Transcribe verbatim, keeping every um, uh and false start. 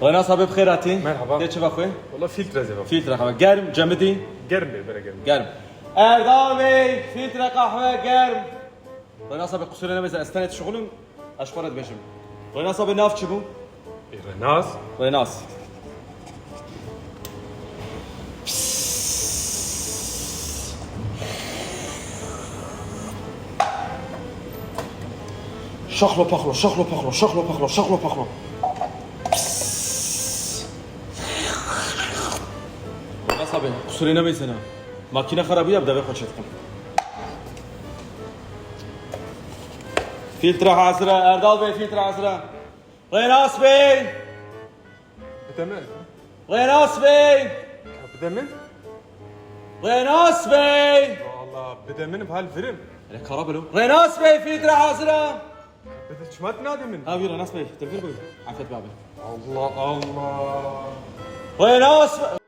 Rênas abi, bi xêr hatî. Merhaba. Tê çi ve xwe? Wala filtre zêve. Filtre qehwe. Germ, cemidî? Germ be, bere germ. Germ. Erdal Bey, filtre qehwe germ. Rênas abi, qusûrê nebêze, ez tenê dişixulim, ez ji xwe re dibêjim. Rênas abi, nav çi bû? Ê, Rênas. Rênas. Şaxlo paxlo, şaxlo paxlo, şaxlo paxlo, şaxlo paxlo. Rênas abi, qusûrê nebêze ne. Makîne xerabî ya, bi devê xwe çêdikim. Filtre hazir e, Erdal Bey, filtre hazir e. Rênas Bey! Bide min. Rênas Bey! Bide min. Rênas Bey! Allah, bide min, bal virim. Hele kara bilo. Rênas Bey, filtre hazir e. Bide çima nadê min? Ha, wî Rênas Bey, te vir bû. Afet be abi. Allah Allah. Rênas Bey!